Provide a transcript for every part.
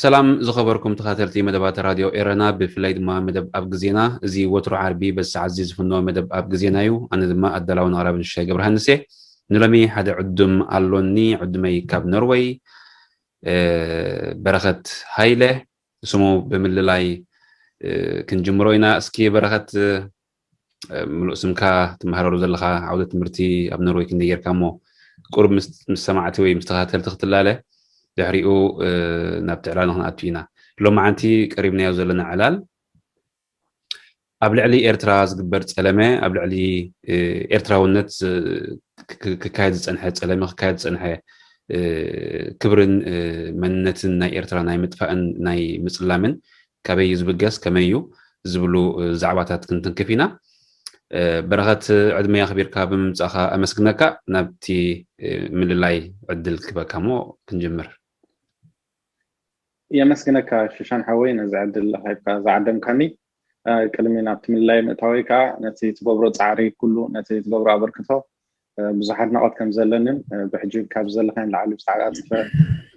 ሰላም ዝኸበርኩም ተኸታተልቲ መደባት ራድዮ ኤረና፣ ብፍላይ ድማ መደብ ኣብ ግዜና። እዚ ወትሩ ዓርቢ በዚ ሰዓት እዚ ዝፍኖ መደብ ኣብ ግዜና እዩ። ኣነ ድማ ኣዳላውን ኣቕራብን ሽሻይ ገብረሃንስ እየ። ንሎሚ ሓደ ዕዱም ኣሎኒ፣ ዕዱመይ ካብ ኖርወይ፣ እ፣ በረኸት ሃይለ፣ ስሙ ብምልላይ፣ እ፣ ክንጅምሮ ኢና። እስኪ በረኸት፣ እ፣ ምሉእ ስምካ፣ ትመሃረሉ ዘለኻ ዓውደ ትምህርቲ፣ ኣብ ኖርወይ ክንደይ ጌርካ እሞ ቁሩብ ምስ ምስ ሰማዕቲ ወይ ምስ ተኸታተልቲ ክትላለ፣ ድሕሪኡ፣ እ፣ ናብቲ ዕላልና ክንኣቱ ኢና። ሎማዓንቲ ቀሪብናዮ ዘለና ዕላል ኣብ ልዕሊ ኤርትራ ዝግበር ጸለመ፣ ኣብ ልዕሊ፣ እ፣ ኤርትራውነት ዝ-፣ ክ-፣ ክ-፣ ክካየድ ዝጸንሐ ጸለመ፣ ክካየድ ዝጸንሐ፣ እ፣ ክብርን፣ እ፣ መንነትን ናይ ኤርትራ ናይ ምጥፋእን ናይ ምጽላምን ካበይ እዩ ዝብገስ፣ ከመይ እዩ ዝብሉ፣ እ፣ ዛዕባታት ክንትንክፍ ኢና። እ፣ በረኸት፣ ዕድመይ ኣኽቢርካ ብምምጻእካ ኣመስግነካ። ናብቲ፣ እ፣ ምልላይ ዕድል ክበካ እሞ ክንጅምር። የመስግነካ ሽሻን ሓወይ፣ ነዚ ዕድል ሂብካ ዝዓደምካኒ። እ፣ ቅድሚ ናብቲ ምልላይ ምእታወይ ከኣ፣ ነቲ ትገብሮ ጻዕሪ ኩሉ፣ ነቲ ትገብሮ ኣበርክቶ፣ እ፣ ብዙሕ ኣድናቖት ከም ዘለንን፣ እ፣ ብሕጂ ካብ ዘለኻዮ ንላዕሊ ብዝተዓጻጸፈ፣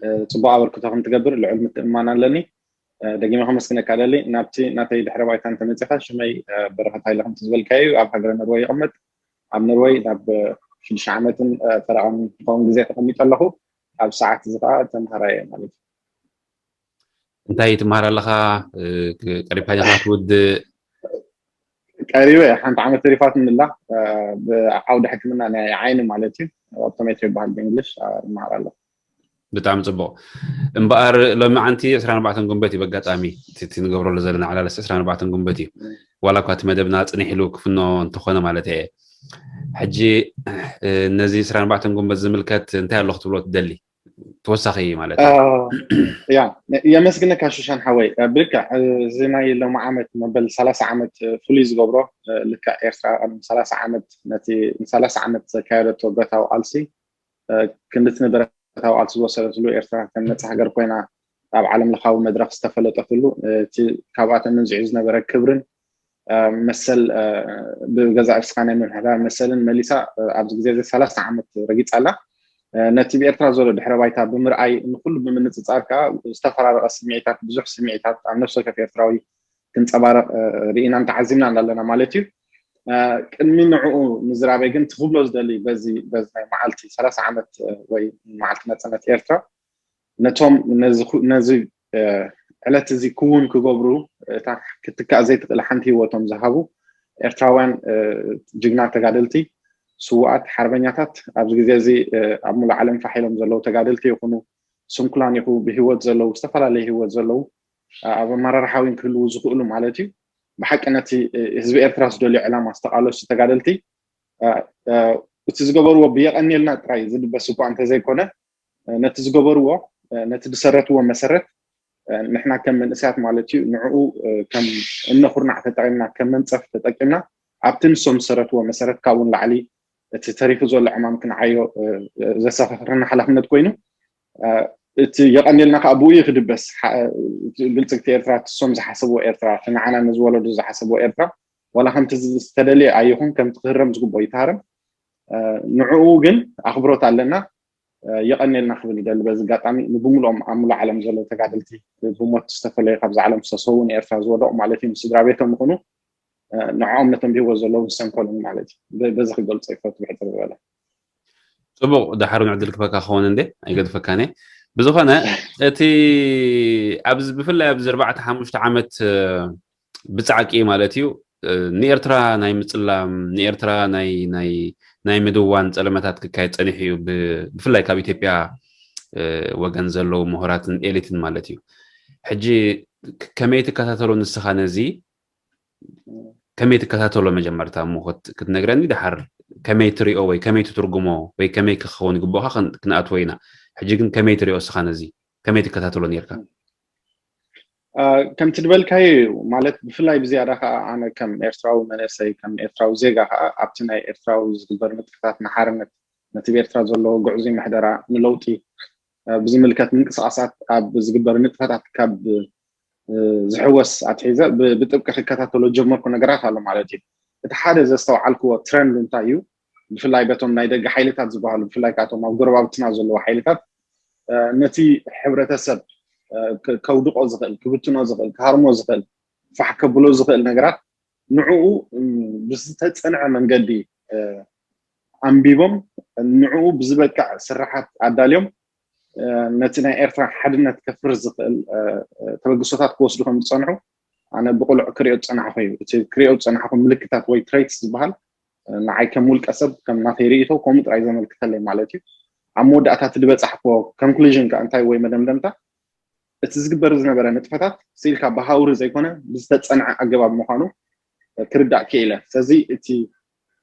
እ፣ ጽቡቕ ኣበርክቶ ከም ትገብር ልዑል ምትእምማን ኣለኒ። እ፣ ደጊመ ከመስግነካ እደሊ። ናብቲ ናተይ ድሕረ ባይታ እንተመጺኻ፣ ሽመይ፣ እ፣ በረኸት ሃይለ ከምቲ ዝበልካዮ እዩ። ኣብ ሃገረ ኖርወይ ይቕመጥ። ኣብ ኖርወይ ናብ፣ እ፣ ሽዱሽተ ዓመትን፣ እ፣ ፈረቓን ዝኸውን ግዜ ተቐሚጠ ኣለኹ። ኣብ ሰዓት እዚ ከኣ ተምሃራይ እየ ማለት እዩ። እንታይ ትመሃር ኣለኻ? እ፣ ክ-፣ ቀሪብካ ዲኻ ትውድእ? ቀሪበ፣ ሓንቲ ዓመት ተሪፋትኒ ኣላ። እ፣ ብዓውዲ ሕክምና ናይ ዓይኒ ማለት እዩ። ኦፕቶሜትሪ ይበሃል ብእንግሊሽ፣ እ፣ እመሃር ኣለኹ። ብጣዕሚ ጽቡቕ። እምበኣር ሎሚ ዓንቲ ዕስራን ኣርባዕተን ጉንበት እዩ፣ በጋጣሚ እቲ፣ እቲ ንገብረሉ ዘለና ዕላልስ ዕስራን ኣርባዕተን ጉንበት እዩ። ም። ዋላ እኳ እቲ መደብና ጽንሕ ኢሉ ክፍኖ እንተኾነ ማለት እየ። ሕጂ፣ እ፣ ነዚ ዕስራን ኣርባዕተን ጉንበት ዝምልከት እንታይ ኣሎ ክትብሎ ትደሊ? ተወሳኺ ማለት እዩ። እ፣ ያ፣ የመስግነካ ሽሻን ሓወይ። እ፣ ብልክዕ፣ እ፣ እዚ ናይ ሎሚ ዓመት መበል ሰላሳ ዓመት፣ እ፣ ፍሉይ ዝገብሮ፣ እ፣ ልክዕ ኤርትራ ቅድሚ ሰላሳ ዓመት ነቲ ንሰላሳ ዓመት ዘካየደቶ ብረታዊ ቃልሲ፣ እ፣ ክንድቲ ንብረታዊ ቃልሲ ዝወሰደትሉ፣ ኤርትራ ከም ነጻ ሃገር ኮይና ኣብ ዓለም ለኻዊ መድረኽ ዝተፈለጠትሉ፣ እ፣ እቲ ካብኣ ተመንዚዑ ዝነበረ ክብርን፣ እ፣ መሰል፣ እ፣ ብገዛእ ርእስኻ ናይ ምምሕዳር መሰልን መሊሳ፣ እ፣ ኣብዚ ግዜ እዚ ሰላሳ ዓመት ረጊጻ ኣላ። እ፣ ነቲ ብኤርትራ ዘሎ ድሕረ ባይታ ብምርኣይ፣ ንኹሉ ብምንጽጻር ከኣ ዝተፈራረቐ ስምዒታት፣ ብዙሕ ስምዒታት ኣብ ነፍሲ ወከፍ ኤርትራዊ ክንጸባረቕ፣ እ፣ ርኢናን ተዓዚብናን ኣለና ማለት እዩ። እ፣ ቅድሚ ንዕኡ ምዝራበይ ግን፣ ትኽብሎ ዝደሊ በዚ፣ በዚ ናይ መዓልቲ ሰላሳ ዓመት፣ እ፣ ወይ መዓልቲ ናጽነት ኤርትራ፣ ነቶም ነዚ ኩ-፣ ነዚ፣ እ፣ ዕለት እዚ ክውን ክገብሩ፣ እታ ክትካእ ዘይትኽእል ሓንቲ ህይወቶም ዝሃቡ ኤርትራውያን፣ እ፣ ጅግና ተጋደልቲ፣ ስዉኣት ሓርበኛታት፣ ኣብዚ ግዜ እዚ፣ እ፣ ኣብ ሙሉእ ዓለም ፋሕ ኢሎም ዘለዉ ተጋደልቲ ይኹኑ፣ ስንኩላን ይኹ-፣ ብህይወት ዘለዉ፣ ዝተፈላለየ ህይወት ዘለዉ፣ እ፣ ኣብ ኣመራርሓ እውን ክህልዉ ዝኽእሉ ማለት እዩ። ብሓቂ ነቲ፣ እ፣ ህዝቢ ኤርትራ ዝደልዮ ዕላማ ዝተቓለሱ ተጋደልቲ፣ እ፣ እ፣ እቲ ዝገበርዎ ብየቐንየልና ጥራይ ዝድበስ እኳ እንተዘይኮነ፣ እ፣ ነቲ ዝገበርዎ፣ እ፣ ነቲ ዝሰረትዎ መሰረት፣ እ፣ ንሕና ከም መንእሰያት ማለት እዩ፣ ንዕኡ፣ እ፣ ከም እምነ ኩርናዕ ተጠቒምና፣ ከም መንጸፍ ተጠቂምና፣ ኣብቲ ንሶም ዝሰረትዎ መሰረት ካብኡ ንላዕሊ እቲ ተሪፉ ዘሎ ዕማም ክንዓዮ፣ እ፣ እ፣ ዘሰኻኽረና ሓላፍነት ኮይኑ፣ እ፣ እቲ የቐንየልና ከኣ ብኡ እዩ ክድበስ። ሓ-፣ እቲ ብልጽግቲ ኤርትራ፣ እቲ እሶም ዝሓሰብዎ ኤርትራ፣ እቲ ንዓና ነዚ ወለዶ ዝሓሰብዎ ኤርትራ፣ ዋላ ከምቲ ዝ-፣ ዝተደልየ ኣይኹን፣ ከምቲ ክህረም ዝግብኦ ይተሃረም። እ፣ ንዕኡ ግን ኣኽብሮት ኣለና። እ፣ የቐንየልና ክብል ይደሊ። በዚ ኣጋጣሚ ንብምልኦም ኣብ ምሉእ ዓለም ዘለዉ ተጋደልቲ፣ ብሞት ዝተፈለዩ፣ ካብዛ ዓለም ዝተሰዉ፣ ንኤርትራ ዝወደቑ ማለት እዩ፣ ምስ ስድራ ቤቶም ይኹኑ፣ እ፣ ንዕኦም ነቶም ብህይወት ዘለዉ ዝሰንከሉን ማለት እዩ። በ-፣ በዚ ክገልጾ ይፈቱ ብሕጽር ዝበለ። ጽቡቕ፣ ደሓር እውን ዕድል ክበካ ክኸውን እንዴ? ኣይገድፈካን እየ። ብዝኾነ፣ እቲ ኣብዚ፣ ብፍላይ ኣብዚ ኣርባዕተ ሓሙሽተ ዓመት፣ እ፣ ብጻዕቂ ማለት እዩ፣ እ፣ ንኤርትራ ናይ ምጽላም፣ ንኤርትራ ናይ፣ ናይ፣ ናይ ምድዋን ጸለመታት ክካየድ ጸኒሑ እዩ፣ ብ-፣ ብፍላይ ካብ ኢትዮጵያ፣ እ፣ ወገን ዘለዉ ምሁራትን ኤሊትን ማለት እዩ። ሕጂ ክ-፣ ከመይ ትከታተሎ ንስኻ ነዚ? ከመይ ትከታተሎ መጀመርታ እሞ ክትነግረኒ፣ ድሓር ከመይ ትሪኦ ወይ ከመይ ትትርጉሞ ወይ ከመይ ክኸውን ይግብኦካ ክንኣትዎ ኢና። ሕጂ ግን ከመይ ትሪኦ እስኻ ነዚ? ከመይ ትከታተሎ ነርካ? ከምቲ ዝበልካዮ እዩ። ማለት ብፍላይ ብዝያዳ ከዓ ኣነ ከም ኤርትራዊ መንእሰይ፣ ከም ኤርትራዊ ዜጋ ከዓ ኣብቲ ናይ ኤርትራዊ ዝግበር ንጥፈታት ንሓርነት፣ ነቲ ብኤርትራ ዘለዎ ግዕዙይ ምሕደራ ንለውጢ ብዝምልከት ምንቅስቃሳት ኣብ ዝግበር ንጥፈታት ካብ ዝሕወስ ኣትሒዘ ብጥብቂ ክከታተሎ ጀመርኩ ነገራት ኣሎ ማለት እዩ። እቲ ሓደ ዘስተውዓልክዎ ትረንድ እንታይ እዩ? ብፍላይ በቶም ናይ ደገ ሓይልታት ዝበሃሉ፣ ብፍላይ ካብቶም ኣብ ጎረባብትና ዘለዉ ሓይልታት ነቲ ሕብረተሰብ ከውድቆ ዝኽእል፣ ክብትኖ ዝኽእል፣ ክሃርሞ ዝኽእል፣ ፋሕ ከብሎ ዝኽእል ነገራት ንዕኡ ብዝተፀንዐ መንገዲ ኣንቢቦም፣ ንዕኡ ብዝበቅዕ ስራሓት ኣዳልዮም ነቲ ናይ ኤርትራ ሓድነት ከፍርስ ዝኽእል ተበግሶታት ክወስዱ ከም ዝፀንሑ ኣነ ብቕሉዕ ክሪኦ ዝፀናሕኩ እዩ። እቲ ክሪኦ ዝፀናሕኩ ምልክታት ወይ ትሬትስ ዝበሃል ንዓይ ከም ውልቀ ሰብ ከም ናተይ ርእይቶ ከምኡ ጥራይ ዘመልክተለይ ማለት እዩ። ኣብ መወዳእታ እቲ ዝበፃሕክዎ ኮንክሉዥን ከ እንታይ ወይ መደምደምታ እቲ ዝግበር ዝነበረ ንጥፈታት ስኢልካ ብሃውሪ ዘይኮነ ብዝተፀንዐ ኣገባብ ምዃኑ ክርዳእ ክኢለ። ስለዚ እቲ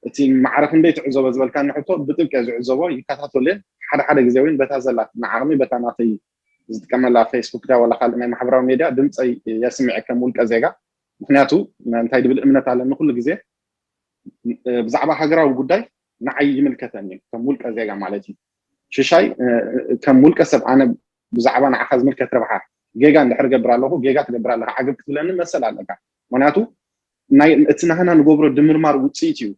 እቲ ማዕረ ክንደይ ትዕዘቦ ዝበልካኒ ሕቶ ብጥብቂ ዝዕዘቦ ይከታተሎ እየ። ሓደ ሓደ ግዜ እውን በታ ዘላት ንዓቕሚ በታ ናተይ ዝጥቀመላ ፌስቡክ ዳ ዋላ ካልእ ናይ ማሕበራዊ ሜድያ ድምፀይ የስምዐ ከም ውልቀ ዜጋ። ምክንያቱ እንታይ ድብል እምነት ኣለኒ ኩሉ ግዜ ብዛዕባ ሃገራዊ ጉዳይ ንዓይ ይምልከተኒ እዩ ከም ውልቀ ዜጋ ማለት እዩ። ሽሻይ ከም ውልቀ ሰብ ኣነ ብዛዕባ ንዓኻ ዝምልከት ረብሓ ጌጋ እንድሕር ገብር ኣለኹ፣ ጌጋ ትገብር ኣለካ ዓገብ ክትብለኒ መሰል ኣለካ። ምክንያቱ እቲ ናህና ንገብሮ ድምርማር ውፅኢት እዩ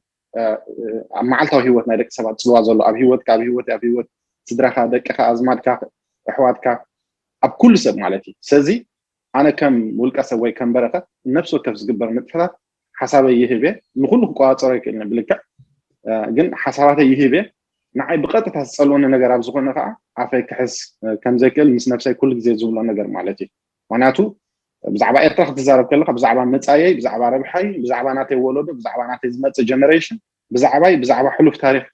ኣብ መዓልታዊ ህይወት ናይ ደቂ ሰባት ፅልዋ ዘሎ። ኣብ ህይወትካ ኣብ ህይወት ኣብ ህይወት ስድራካ ደቅካ ኣዝማድካ ኣሕዋትካ ኣብ ኩሉ ሰብ ማለት እዩ። ስለዚ ኣነ ከም ውልቀ ሰብ ወይ ከም በረከት ነፍሲ ወከፍ ዝግበር ንጥፈታት ሓሳበይ ይህብ እየ። ንኩሉ ክቆፃፀሮ ይክእል ብልክዕ ግን ሓሳባተይ ይህብ እየ። ንዓይ ብቀጥታ ዝፀልወኒ ነገር ኣብ ዝኾነ ከዓ ኣፈይ ክሕዝ ከም ዘይክእል ምስ ነብሰይ ኩሉ ግዜ ዝብሎ ነገር ማለት እዩ። ምክንያቱ ብዛዕባ ኤርትራ ክትዛረብ ከለካ ብዛዕባ መፃየይ፣ ብዛዕባ ረብሓይ፣ ብዛዕባ ናተይ ወለዶ፣ ብዛዕባ ናተይ ዝመፅእ ጀነሬሽን፣ ብዛዕባይ፣ ብዛዕባ ሕሉፍ ታሪክ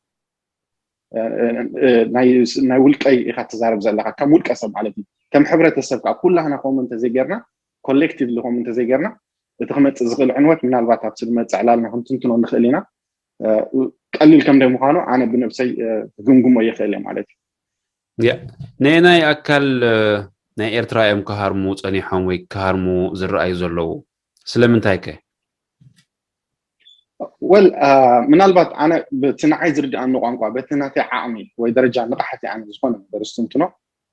ናይ ውልቀይ ኢካ ትዛረብ ዘለካ ከም ውልቀ ሰብ ማለት እዩ። ከም ሕብረተሰብ ከዓ ኩላህና ከምኡ እንተዘይጌርና ኮሌክቲቭሊ ከምኡ እንተዘይጌርና እቲ ክመፅእ ዝኽእል ዕንወት ምናልባት ኣብቲ ዝመፅእ ዕላልና ክንትንትኖ ንኽእል ኢና። ቀሊል ከም ደይ ምዃኑ ኣነ ብነብሰይ ክግምግሞ ይኽእል እየ ማለት እዩ። ነየናይ ኣካል ናይ ኤርትራ እዮም ክሃርሙ ፀኒሖም ወይ ክሃርሙ ዝረኣዩ ዘለዉ? ስለምንታይ ከ? ወል ምናልባት ኣነ በቲ ንዓይ ዝርድኣኒ ቋንቋ በቲ ናተይ ዓቕሚ ወይ ደረጃ ንቕሓት ኣነ ዝኾነ ነገር ዝትንትኖ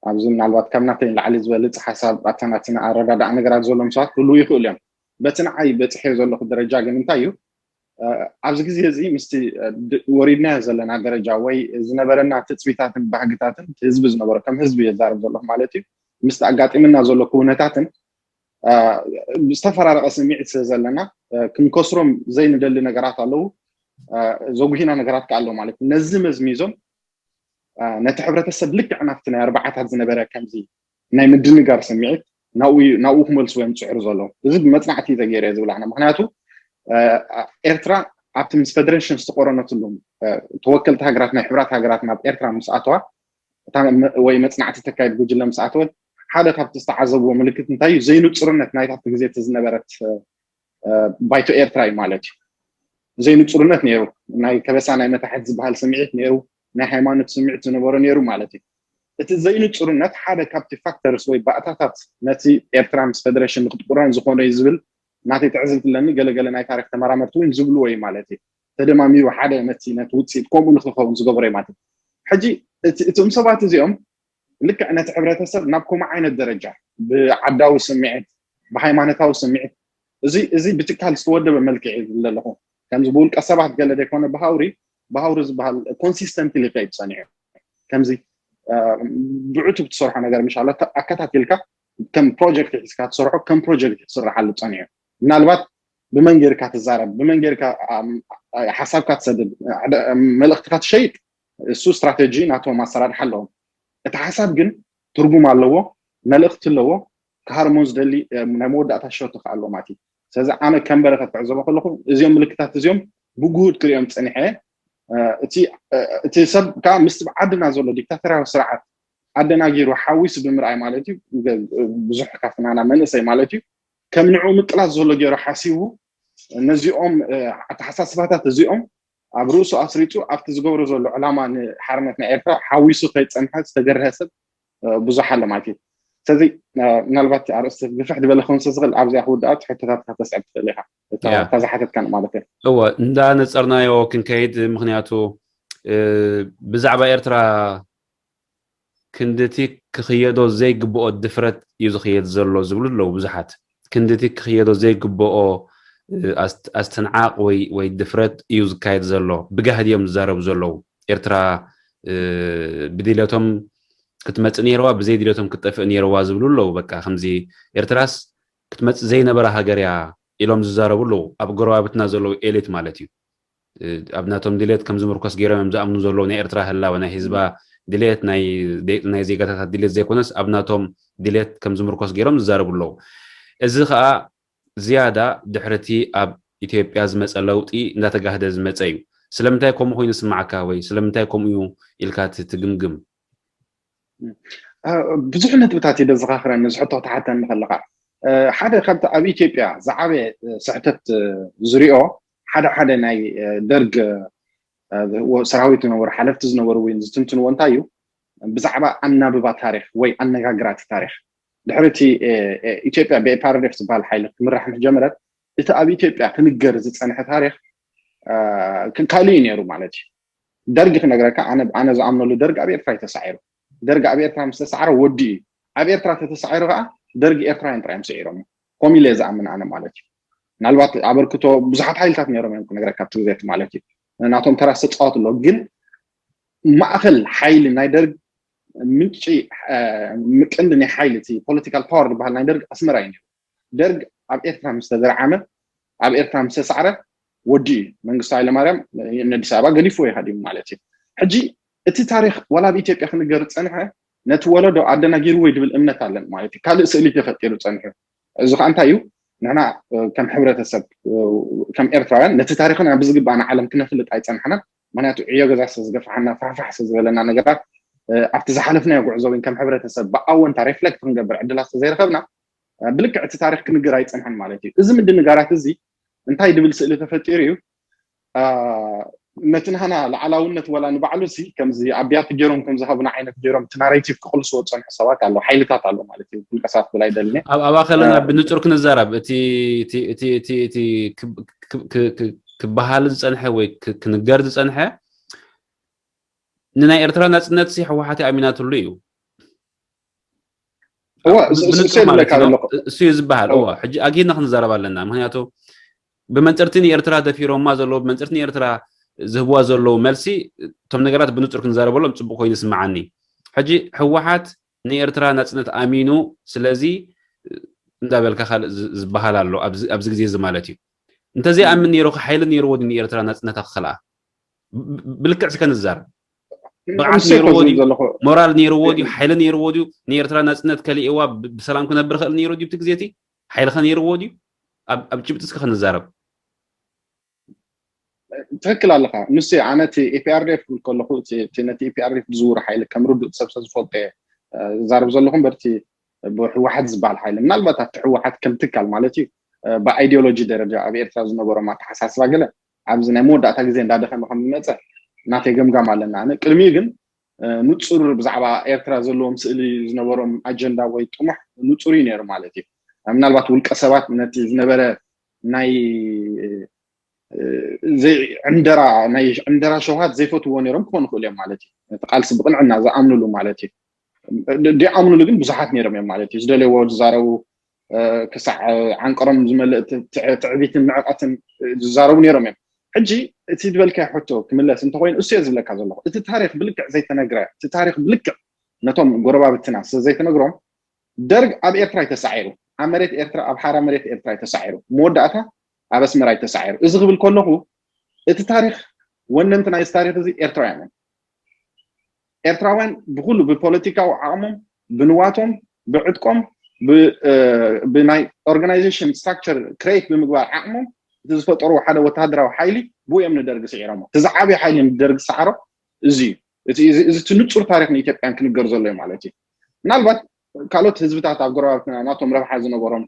ኣብዚ ምናልባት ካብ ናተይ ንላዕሊ ዝበልፅ ሓሳብ ኣተናትና ኣረዳድኣ ነገራት ዘለዎም ሰባት ክህልዉ ይኽእሉ እዮም። በቲ ንዓይ በፅሐዮ ዘለኹ ደረጃ ግን እንታይ እዩ ኣብዚ ግዜ እዚ ምስቲ ወሪድናዮ ዘለና ደረጃ ወይ ዝነበረና ትፅቢታትን ባህግታትን ህዝቢ ዝነበሮ ከም ህዝቢ የዛርብ ዘለኹ ማለት እዩ ምስቲ ኣጋጢምና ዘሎ ክውነታትን ዝተፈራረቐ ስምዒት ስለ ዘለና ክንከስሮም ዘይንደሊ ነገራት ኣለዉ። ዘጉሂና ነገራት ከ ኣሎ ማለት እዩ። ነዚ መዝሚዞም ነቲ ሕብረተሰብ ልክዕ ናብቲ ናይ ኣርባዓታት ዝነበረ ከምዚ ናይ ምድንጋር ስምዒት ናብኡ ክመልስዎ እዮም ዝፅዕሩ ዘለዉ። እዚ ብመፅናዕቲ ተገይሩ እየ ዝብል ኣነ። ምክንያቱ ኤርትራ ኣብቲ ምስ ፌደሬሽን ዝተቆረነትሉ ተወከልቲ ሃገራት ናይ ሕብራት ሃገራት ናብ ኤርትራ ምስ ኣተዋ ወይ መፅናዕቲ ተካየድ ጉጅለ ምስ ኣተወት ሓደ ካብቲ ዝተዓዘብዎ ምልክት እንታይ እዩ? ዘይንፁርነት ናይታ ግዜ እቲ ዝነበረት ባይቶ ኤርትራ እዩ ማለት እዩ። ዘይንፁርነት ነይሩ። ናይ ከበሳ ናይ መታሕት ዝበሃል ስምዒት ነይሩ። ናይ ሃይማኖት ስምዒት ዝነበሮ ነይሩ ማለት እዩ። እቲ ዘይንፁርነት ሓደ ካብቲ ፋክተርስ ወይ ባእታታት ነቲ ኤርትራ ምስ ፌደሬሽን ንክትቁረን ዝኾነ እዩ ዝብል ናተይ ትዕዝብቲ ኣለኒ። ገለገለ ናይ ታሪክ ተመራመርቲ እውን ዝብልዎ እዩ ማለት እዩ። ተደማሚሩ ሓደ ነቲ ነቲ ውፅኢት ከምኡ ንክኸውን ዝገበሮ እዩ ማለት እዩ። ሕጂ እቶም ሰባት እዚኦም ልክዕ ነቲ ሕብረተሰብ ናብ ከምኡ ዓይነት ደረጃ ብዓዳዊ ስምዒት ብሃይማኖታዊ ስምዒት እዚ እዚ ብትካል ዝተወደበ መልክዕ እዩ ዝብል ዘለኹ። ከምዚ ብውልቀ ሰባት ገለ ዘይኮነ ብሃውሪ ብሃውሪ ዝበሃል ኮንሲስተንትሊ ይኸይድ ፀኒሑ። ከምዚ ብዕቱብ ትሰርሖ ነገር ምሻሎ ኣከታቲልካ ከም ፕሮጀክት ሒዝካ ትሰርሖ ከም ፕሮጀክት ክስርሓሉ ፀኒሑ። ምናልባት ብመን ጌርካ ትዛረብ፣ ብመን ጌርካ ሓሳብካ ትሰድድ፣ መልእክትካ ትሸይጥ እሱ ስትራቴጂ ናቶም ኣሰራርሓ ኣለዎም። እቲ ሓሳብ ግን ትርጉም ኣለዎ፣ መልእክቲ ኣለዎ፣ ክሃርሞ ዝደሊ ናይ መወዳእታ ሸቶ ከዓ ኣለዎ ማለት እዩ። ስለዚ ኣነ ከም በረከት ክዕዘቦ ከለኹ እዚኦም ምልክታት እዚኦም ብጉሁድ ክሪኦም ፀኒሐ እቲ ሰብ ከዓ ምስቲ ዓድና ዘሎ ዲክታተርያዊ ስርዓት ኣደናጊሩ ሓዊሱ ብምርኣይ ማለት እዩ። ብዙሕ ካብቲ ናና መንእሰይ ማለት እዩ ከም ንዕኡ ምቅላስ ዘሎ ገይሩ ሓሲቡ ነዚኦም ኣተሓሳስባታት እዚኦም ኣብ ርእሱ ኣስሪፁ ኣብቲ ዝገብሮ ዘሎ ዕላማ ንሓርነት ናይ ኤርትራ ሓዊሱ ከይፀንሐ ዝተገርሀ ሰብ ብዙሕ ኣሎ ማለት እዩ። ስለዚ ምናልባት ኣርእስቲ ግፍሕ ዝበለ ክኸውን ዝኽእል ኣብዚኣ ክውድኣት ሕቶታት ከተስዕብ ትኽእል ኢኻ። እታ ዝሓተትካን ማለት እዩ። እወ፣ እንዳነፀርናዮ ክንከይድ፣ ምክንያቱ ብዛዕባ ኤርትራ ክንድቲ ክኽየዶ ዘይግብኦ ድፍረት እዩ ዝኽየድ ዘሎ ዝብሉ ኣለዉ ብዙሓት። ክንድቲ ክኽየዶ ዘይግብኦ ኣስትንዓቕ ወይ ድፍረት እዩ ዝካየድ ዘሎ። ብጋህዲ እዮም ዝዛረቡ ዘለዉ። ኤርትራ ብድልየቶም ክትመፅእ ነይርዋ፣ ብዘይ ድልየቶም ክትጠፍእ ነይርዋ ዝብሉ ኣለዉ። በቃ ከምዚ ኤርትራስ ክትመፅእ ዘይነበራ ሃገር እያ ኢሎም ዝዛረቡ ኣለዉ። ኣብ ጎረባብትና ዘለዉ ኤሊት ማለት እዩ። ኣብ ናቶም ድሌት ከም ዝምርኮስ ገይሮም እዮም ዝኣምኑ ዘለዉ። ናይ ኤርትራ ህላወ፣ ናይ ህዝባ ድሌት፣ ናይ ዜጋታት ድሌት ዘይኮነስ ኣብ ናቶም ድሌት ከም ዝምርኮስ ገይሮም ዝዛረቡ ኣለዉ። እዚ ከዓ ዝያዳ ድሕርቲ ኣብ ኢትዮጵያ ዝመፀ ለውጢ እንዳተጋህደ ዝመፀ እዩ። ስለምንታይ ከምኡ ኮይኑ ስማዓካ ወይ ስለምንታይ ከምኡ እዩ ኢልካ ትግምግም? ብዙሕ ነጥብታት እዩ ዘዘኻኽረኒ እዚ ሕቶ ክትሓተኒ ከለኻ። ሓደ ካብቲ ኣብ ኢትዮጵያ ዝዓበየ ስሕተት ዝሪኦ ሓደ ሓደ ናይ ደርግ ሰራዊት ዝነበሩ ሓለፍቲ ዝነበሩ እውን ዝትንትንዎ እንታይ እዩ ብዛዕባ ኣናብባ ታሪክ ወይ ኣነጋግራ እቲ ታሪክ ድሕሪ እቲ ኢትዮጵያ ብኤፓርዴፍ ዝበሃል ሓይሊ ክምራሕ ምስ ጀመረት እቲ ኣብ ኢትዮጵያ ክንገር ዝፀንሐ ታሪክ ካልእ እዩ ነይሩ ማለት እዩ። ደርግ ክነግረካ ኣነ ዝኣምነሉ ደርግ ኣብ ኤርትራ እዩ ተሳዒሩ። ደርግ ኣብ ኤርትራ ምስ ተሳዕረ ወዲ እዩ። ኣብ ኤርትራ ተተሳዒሩ ከዓ ደርግ ኤርትራውያን ጥራይ እዮም ስዒሮም። ከምኡ ኢለ ዝኣምን ኣነ ማለት እዩ። ምናልባት ኣበርክቶ ብዙሓት ሓይልታት ነይሮም እዮም ክነግረካ ኣብቲ ግዜ ማለት እዩ። ናቶም ተራ ዝተፃወት ኣሎ ግን ማእኸል ሓይሊ ናይ ደርግ ምንጪ ምቅንዲ ናይ ሓይሊ እቲ ፖለቲካል ፓወር ዝበሃል ናይ ደርግ ኣስመራ እዩ ነይሩ። ደርግ ኣብ ኤርትራ ምስ ተደርዓመ ኣብ ኤርትራ ምስ ተሳዕረ ወዲ እዩ መንግስቱ ሃይለማርያም ንኣዲስ ኣበባ ገዲፍዎ እዩ ከዲሙ ማለት እዩ። ሕጂ እቲ ታሪክ ዋላ ኣብ ኢትዮጵያ ክንገር ዝፀንሐ ነቲ ወለዶ ኣደናጊርዎ እዩ ዝብል እምነት ኣለን ማለት እዩ። ካልእ ስእሊ ተፈጢሩ ፀኒሑ። እዚ ከዓ እንታይ እዩ ንሕና ከም ሕብረተሰብ ከም ኤርትራውያን ነቲ ታሪክና ብዝግባእ ንዓለም ክነፍልጥ ኣይፀናሕናን። ምክንያቱ ዕዮ ገዛ ስለዝገፋሓና ፋሕፋሕ ስለዝበለና ነገራት ኣብቲ ዝሓለፍናዮ ጉዕዞ እውን ከም ሕብረተሰብ ብኣወንታ ሬፍሌክት ክንገብር ዕድላት ስለዘይረኸብና ብልክዕ እቲ ታሪክ ክንግር ኣይፀንሐን ማለት እዩ። እዚ ምድንጋራት እዚ እንታይ ድብል ስእሊ ተፈጢሩ እዩ። ነቲ ናህና ላዕላውነት ወላ ንባዕሉ ሲ ከምዚ ኣቢያት ገይሮም ከም ዝሃቡና ዓይነት ገይሮም እቲ ናሬቲቭ ክቕልስዎ ዝፀንሑ ሰባት ኣለዉ፣ ሓይልታት ኣለዉ ማለት እዩ። ውልቀ ሰባት ክብል ኣይደልን እየ። ኣብ ኣባኸለና ብንፁር ክንዛረብ እቲ ክበሃል ዝፀንሐ ወይ ክንገር ዝፀንሐ ንናይ ኤርትራ ናፅነት ሲ ህወሓት ኣሚናትሉ እዩ። እሱ እዩ ዝበሃል። እወ ሕጂ ኣግሂድና ክንዛረብ ኣለና። ምክንያቱ ብመንፅርቲ ንኤርትራ ደፊሮማ ዘለዉ ብመንፅርቲ ንኤርትራ ዝህብዋ ዘለዉ መልሲ እቶም ነገራት ብንፁር ክንዛረበሎም ፅቡቅ ኮይኑ ይስምዓኒ። ሕጂ ህወሓት ንኤርትራ ናፅነት ኣሚኑ ስለዚ እንዳበልካ ካልእ ዝበሃል ኣሎ ኣብዚ ግዜ እዚ ማለት እዩ። እንተዘይኣምን ነይሩ ሓይሊ ነይርዎ ድዩ ንኤርትራ ናፅነታ ክኸልኣ? ብልክዕ እስከ ንዛረብ። ብቕዓት ነይርዎ ድዩ? ሞራል ነይርዎ ድዩ? ሓይሊ ነይርዎ ድዩ? ንኤርትራ ናፅነት ከሊእዋ ብሰላም ክነብር ክእል ነይሩ ድዩ? እቲ ግዜ እቲ ሓይሊ ከ ነይርዎ ድዩ? ኣብ ጭብጢ እስከ ክንዛረብ። ትክክል ኣለካ። ንሱ ኣነ እቲ ኢፒኣርዲኤፍ ክብል ከለኩ ነቲ ኢፒኣርዲኤፍ ዝዝውር ሓይሊ ከም ርዱእ ሰብ ዝፈልጦ እየ ዛረብ ዘለኹ እምበር እቲ ብህወሓት ዝበሃል ሓይሊ ምናልባት ኣብቲ ህወሓት ከም ትካል ማለት እዩ ብኣይዲዮሎጂ ደረጃ ኣብ ኤርትራ ዝነበሮም ኣተሓሳስባ ገለ ኣብዚ ናይ መወዳእታ ግዜ እንዳደኸመ ከም ዝመፀ ናተይ ገምጋም ኣለና። ኣነ ቅድሚኡ ግን ንፁር ብዛዕባ ኤርትራ ዘለዎም ስእሊ ዝነበሮም ኣጀንዳ ወይ ጥሙሕ ንፁር እዩ ነይሩ ማለት እዩ። ምናልባት ውልቀ ሰባት ነቲ ዝነበረ ናይ ዘይ ዕንደራ ናይ ዕንደራ ሸውሃት ዘይፈትዎ ነይሮም ክኾኑ ይኽእሉ እዮም ማለት እዩ። ነቲ ቃልሲ ብቕንዕና ዝኣምኑሉ ማለት እዩ። ዘይኣምኑሉ ግን ብዙሓት ነይሮም እዮም ማለት እዩ። ዝደለይዎ ዝዛረቡ ክሳዕ ዓንቀሮም ዝመልእ ትዕቢትን ንዕቐትን ዝዛረቡ ነይሮም እዮም። ሕጂ እቲ ዝበልካዮ ሕቶ ክምለስ እንተኮይኑ እሱ እየ ዝብለካ ዘለኹ። እቲ ታሪክ ብልክዕ ዘይተነግረ እቲ ታሪክ ብልክዕ ነቶም ጎረባብትና ስለ ዘይተነግሮም ደርግ ኣብ ኤርትራ እዩ ተሳዒሩ፣ ኣብ መሬት ኤርትራ ኣብ ሓራ መሬት ኤርትራ እዩ ተሳዒሩ፣ መወዳእታ ኣብ ኣስመራ እዩ ተሳዒሩ። እዚ ክብል ከለኹ እቲ ታሪክ ወነንቲ ናይዚ ታሪክ እዚ ኤርትራውያን እዮም። ኤርትራውያን ብኩሉ ብፖለቲካዊ ዓቕሞም ብንዋቶም ብዕጥቆም ብናይ ኦርጋናይዜሽን ስትራክቸር ክሬት ብምግባር ዓቕሞም እቲ ዝፈጠርዎ ሓደ ወታደራዊ ሓይሊ ብኡ እዮም ንደርጊ ስዒሮሞ። እቲ ዝዓበየ ሓይሊ ንደርጊ ዝሰዓሮ እዚ እዩ። እዚ እቲ ንፁር ታሪክ ንኢትዮጵያን ክንገር ዘሎ እዩ ማለት እዩ። ምናልባት ካልኦት ህዝብታት ኣብ ጎረባብትና ናቶም ረብሓ ዝነበሮም